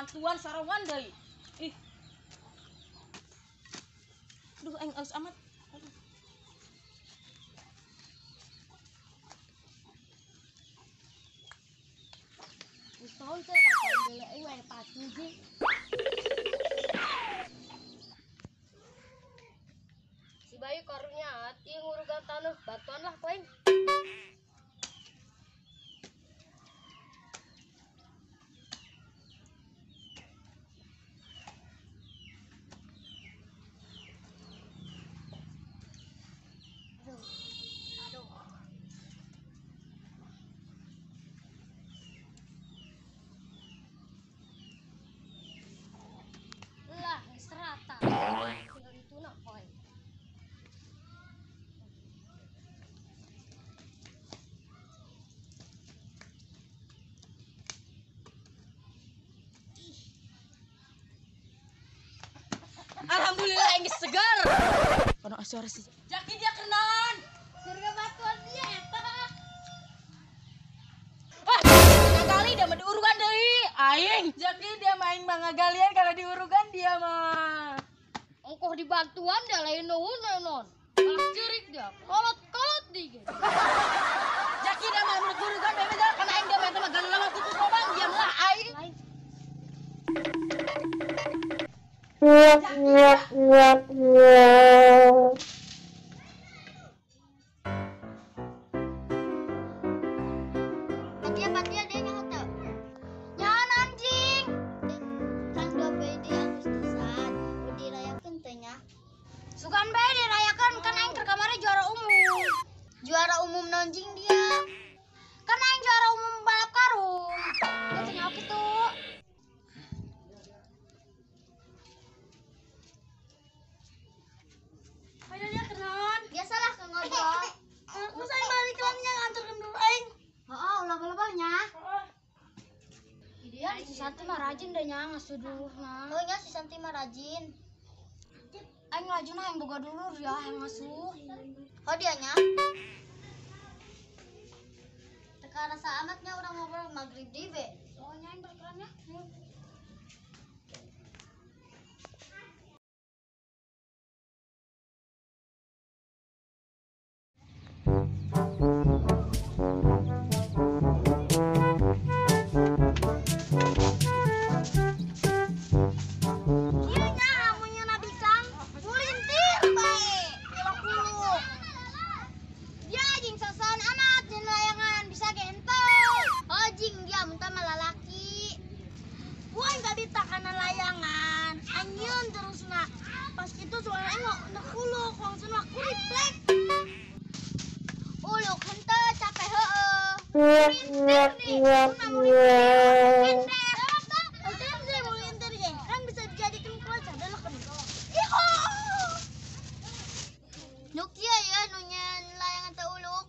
Mantuan sarawan deui. Ih. Duh aing aus amat. Aduh. Wis tahun teh kapan golek wae padu sih. Si Bayu karunya hati ngurugan tanah batuan lah poin. Aduh. Lah, geus rata. Tinggal itu nak poin. Alhamdulillah aing segar. Kono suara si Jaki dia kenaon. Surga batuan dia eta. Wah, kali dia mah diurugan deui. Aing Jaki dia main mangagalian kalau diurugan dia mah. Ongkoh dibantuan dia lain nuhun non. Malah cerik dia. Kolot-kolot di ge. Jaki dia mah menurut urugan bebe karena aing dia mah teh mah galulama kutu lobang diam lah aing. Patia dia nyaho teu. Nyaho anjing. Kan 2 Agustusan udah dirayakeun teh nya. Sugan bae dirayakeun kan aing keur kamari juara umum. Juara umum naon jing dia? Kan aing juara umum balap karung. Dia teh nyaho kitu. Ayo dia kenaon. Biasalah ke ngobrol. Terus aing balik lagi nganterkeun dulu aing. Heeh, ulah bal-balnya. Dia si Santi mah rajin deh nya ngasuh dulu mah. Oh nya si Santi mah rajin. Aing rajin aing boga dulur ya aing ngasuh. Oh dia nya. Teka rasa amatnya urang ngobrol maghrib di be. Oh nya aing balik nya. Kan bisa dijadikan kuaca adalah Nukia ya nunyan layangan teu uluk.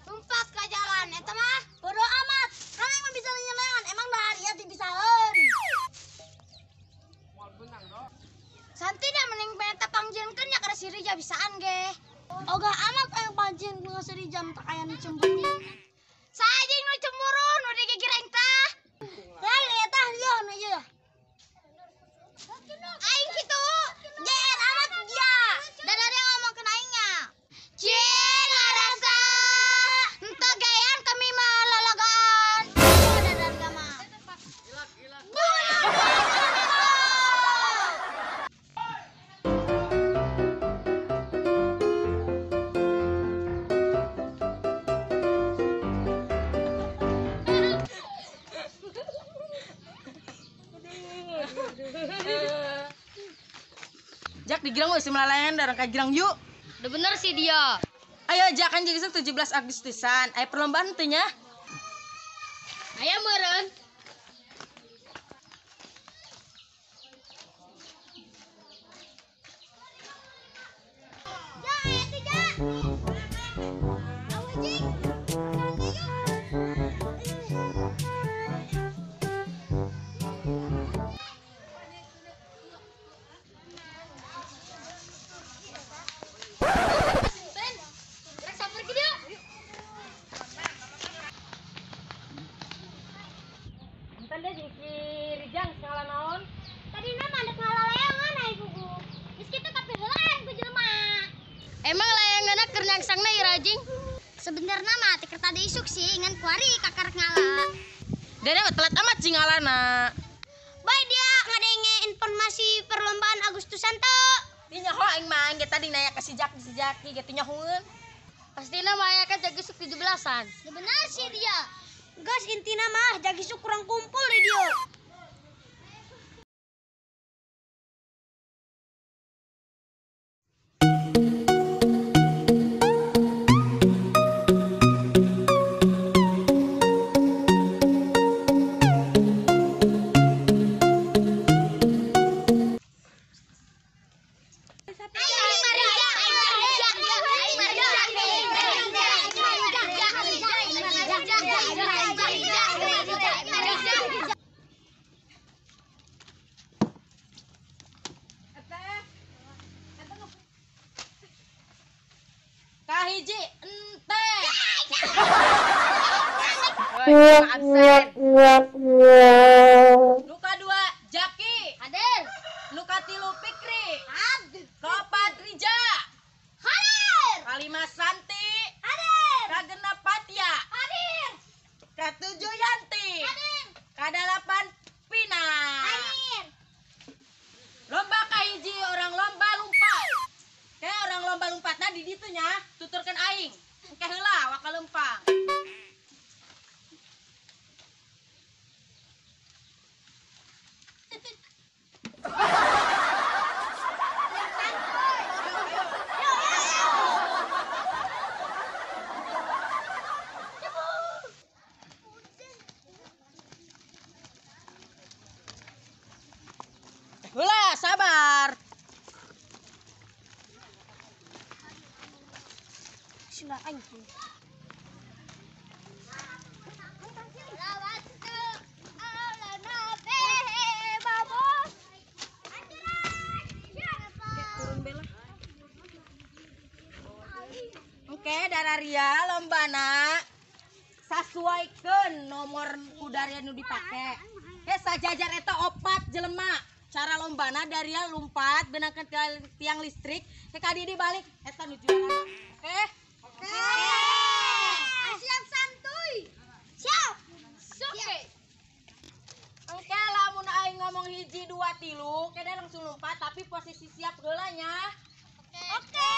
Tumpas ka jalan eta mah bodo amat. Kan emang bisa nunyan layangan, emang dahar ieu dibisaeun. Santi dah mending peneta pangjienkeun nya kana si Rija bisaan ge. Ogah amat aya panjieun ku si Rija teu aya nu cemburu. Sajing nu cemburu nu digigireng tah. Lah eta ieu nu ieu. Aing kitu, GR amat dia. Dan ada yang ngomong ke aingnya. Cie ngarasa henteu gaean kami mah lalagaan. Oh, dadar mah. Jak digirang we simlalayan darang ka girang yuk. Udah bener sih dia. Ayo Jak kan jadi 17 Agustusan. Ayo perlombaan teh nya. Aya meureun. Ja, aya teh ja. Awe jing. Tanda jeung si Rija Rijang ngala naon? Tadina mah ndek ngala layangan ai kuku. Geus kitu kapiheulaan ku jelema. Emang layanganna keur nyangsangna ieu rajing? Sebenarnya mah teu tadi isuk sih ngan kuari kakarek ngala. Dede mah telat amat sih ngalana. Bae dia ngadenge informasi perlombaan Agustusan teu. Di nyaho aing mah aing ge tadi nanya ke si Jaki ge teu nyahoeun. Pastina mah aya kan jagi isuk 17-an. Benar sih dia. Gas intina mah jagi isuk kurang kumpul di dia. Kahiji ente. Absen. Nuka 2 Jaki. Hadir. Nuka 3 Fikri. Hadir. Kaopat Rija. Hadir. Kalima Santi. Hadir. Kagenep Patya. Hadir. Katujuh Yanti. Hadir. Kadalapan Pina. Hadir. Lomba kahiji orang lomba lompat. Kayak orang lomba lompatna di ditu nya, tuturkeun aing. Engke heula waka lempang. Heula, sabar. Sudah aing. Oke, dararia lombana sasuaikeun nomor ku daria nu dipake. Ke sajajar eta 4 jelema. Cara lombana daria lompat benangkeun tiang listrik, ke ka dieu balik eta nu juara. Oke? Oke. Siap santuy. Siap. Oke. Oke, lamun aing ngomong 1 2 3, kede langsung lompat tapi posisi siap heula nya. Oke.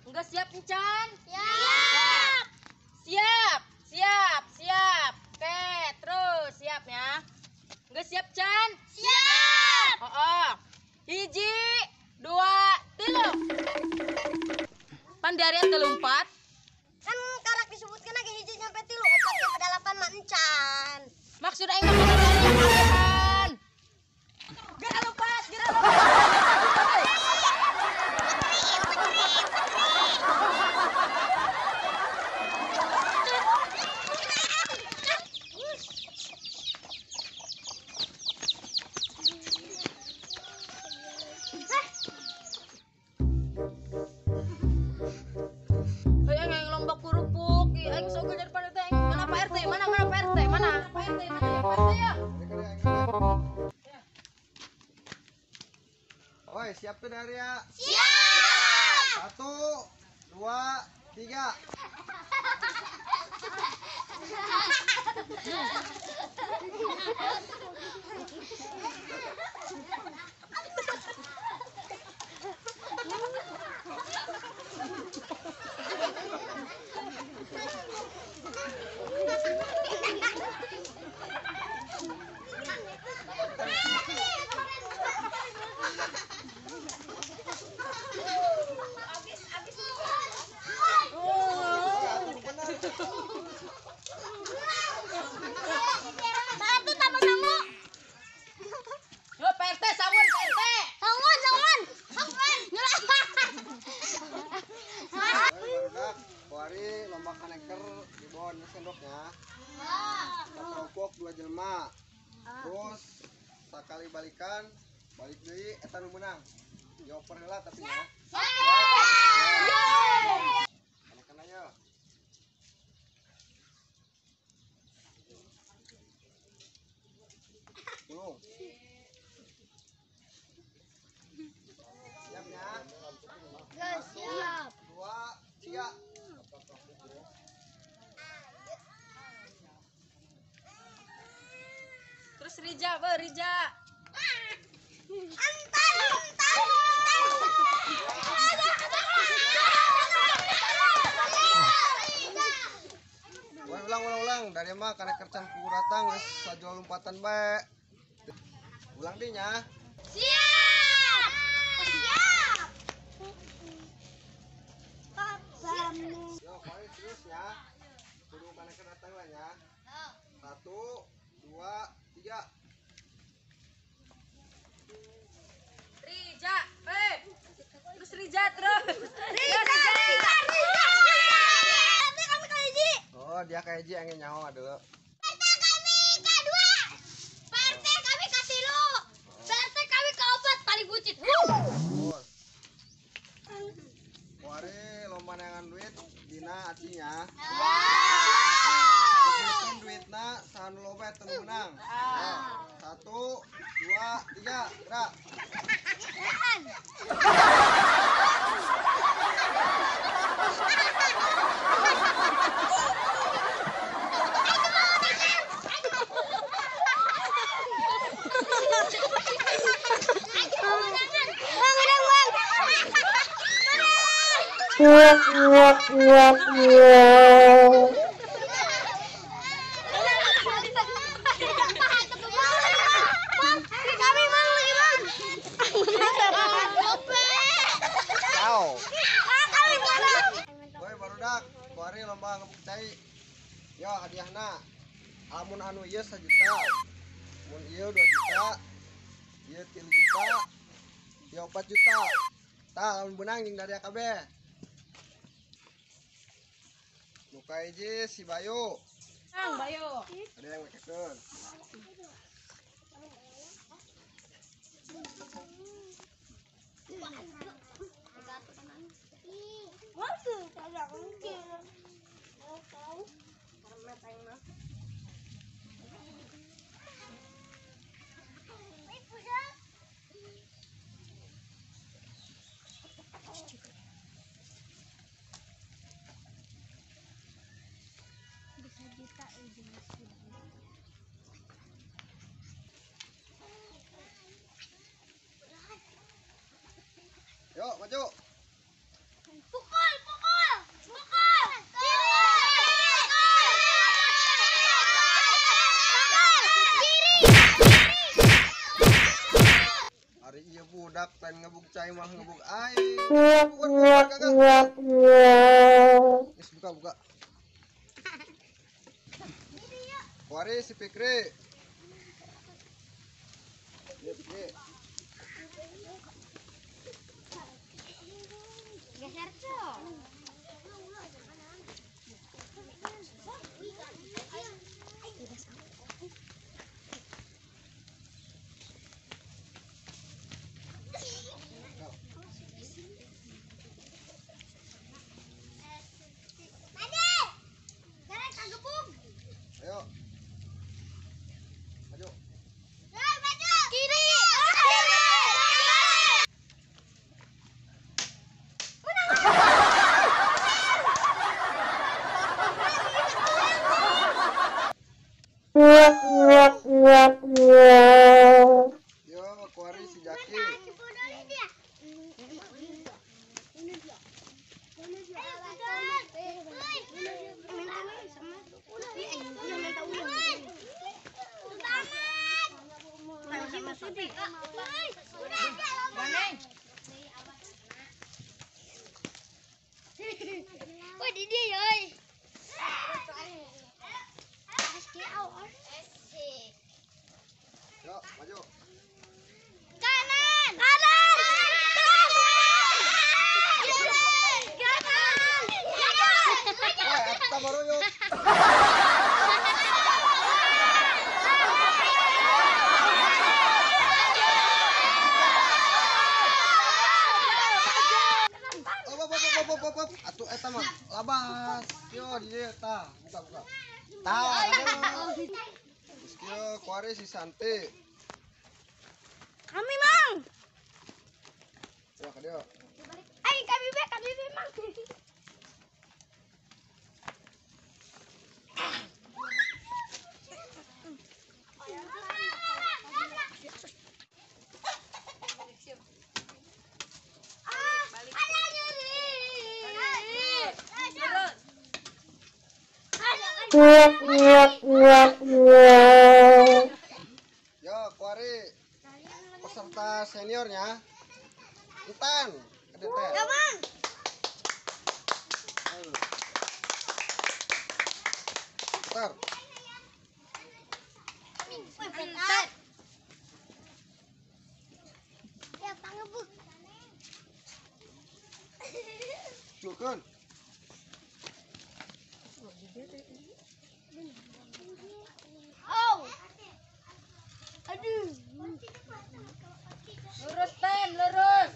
Enggak siap encan? Siap. Siap, siap, siap. Oke, terus siap ya. Enggak siap Chan? Siap. Oh, oh. 1 2 3. Pan dari telumpat. Kan karak disebutkan lagi 1 sampai 3, 4 ke 8 mah encan. Maksud aing mah dari kabehan. Geura lompat, geura lompat. Oi, siap tuh Daria? Siap. 1 2 3. Batu tambah sangu. Yo Pak RT, sangun Pak RT. Sangun, sangun. Sangun. Barudak, kuari lomba kaneker di bawah sendoknya. Kelompok 2 jelema. Terus sakali balikan, balik deui eta nu meunang. Dioper heula tapi ya. Kanekeun aja. Langsung. Siap ya? Siap. 2, 3. Terus Rija, be Rija. Antar, antar, antar. Ulang. Dari mah karena kercan kuku datang geus sajual lompatan bae. Ulang deh nya. Siap. Siap. Yo, kali serius ya. Kudu kaneker datang lah ya. 1, 2, 3. Rija, terus Rija terus. Rija, Rija, Rija. Kami ka hiji. Oh, dia ka hiji angin nyaho aduh. PRT kami ka 2. PRT kami ka 3. PRT kami ka 4 paling bucit. Kuari lomba neangan duit dina acinya. Wow. Duitna saha nu loba eta nu menang. 1, 2, 3, gerak. Woi barudak, kuari lomba ngebuk cai. Yo hadiahna. Amun anu ieu 1 juta. Mun ieu 2 juta. Ieu 3 juta. Ieu 4 juta. Tah lamun beunang jeung dari kabeh. Nu kahiji si Bayu. Kang Bayu. Ada yang mekekeun. Yuk, maju. Pukul, pukul, pukul. Kiri, kiri. Hari ieu budak lain ngebuk cai malah ngebuk aing. Bukan, kagak. Geus buka, buka. Kuari si Fikri. Iya, Fikri. Geser tuh. Ayo. Maju. Kiri. Yo, kuari si Jaki. Wah, di dia, oi. Yo, maju. Kanan, kanan, kanan, kanan. Eh, eta baru yuk. Op, op. Atuh eta mah labas. Yo di dieu tah, buka buka. Tah. Terus kieu kuari si Santi. Kami mang. Ya ka dieu. Aing kami be mang. Yo, kuari peserta seniornya Intan, ada teh. Ya, Mang. Putar. Bentar. Ya, pangebuk. Culkeun. Oh. Aduh. Lurus tem, lurus.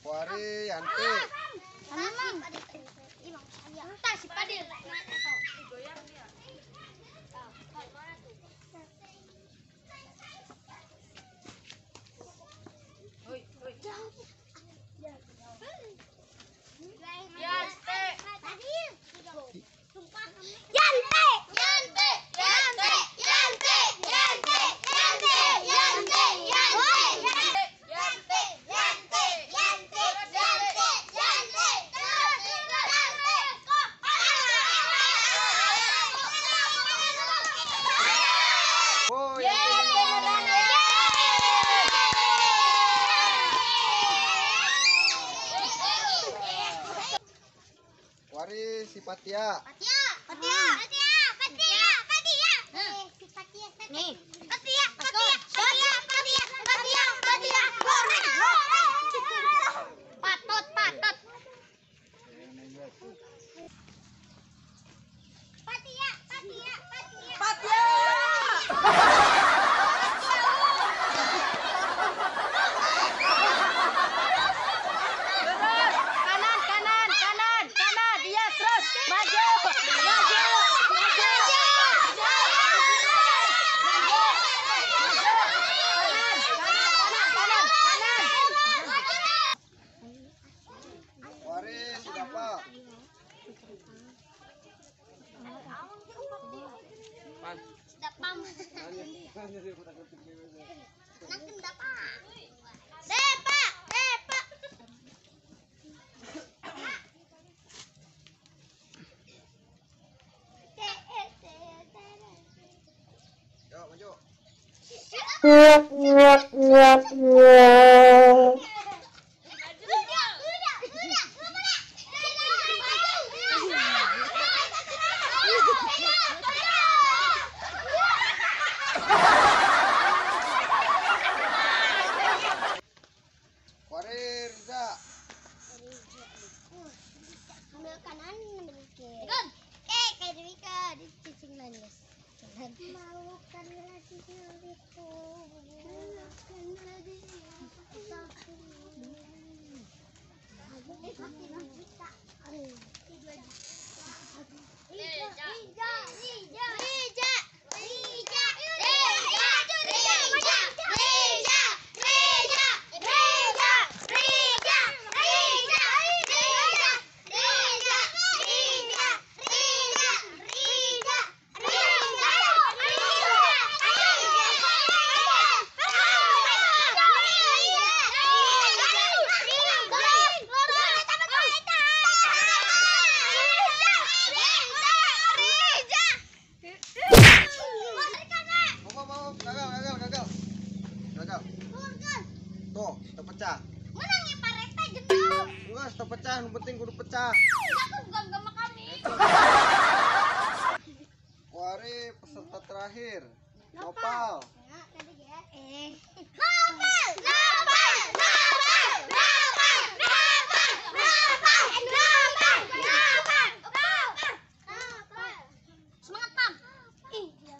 Kuari Yanti. Oh, Yanti menang. Kuari si Patia. Patia, Patia, Patia, Patia, Patia. Si Patia, nih. Patia, Patia, Patia, Patia, Patia, Patia. Goreng, goreng. Patot, patot. Patia, Patia, Patia. Patia. Lurus, kanan, kanan, kanan, kanan, dia terus maju, maju, maju, kanan, kanan, kanan, kanan. Kuari si Dapa. Dapam. Nangkem dapa. Depa, depa. Yo, maju. Kuari Riza. Ambil kanan, ambil kiri. Eh, kayak Rika, di cicing manis. Malukan lagi diriku. Malukan lagi aku. Rija, Rija, Rija, Rija, Rija, Rija, Rija, Rija, Rija, Rija, Rija, Rija, Rija, Rija, Rija, Rija, Rija, Mau, gagal, gagal, gagal. Gagal. Tuh, terpecah. Menang ya Pak Reta jendol. Enggak, terpecah, yang penting kudu pecah. Aku bukan sama kami. Kuari peserta terakhir. Nopal. Nopal, nopal, nopal, nopal, nopal, nopal, nopal, nopal, nopal. Semangat, Pam. Iya.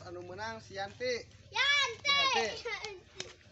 Anu menang si Yanti. Yanti. Yanti.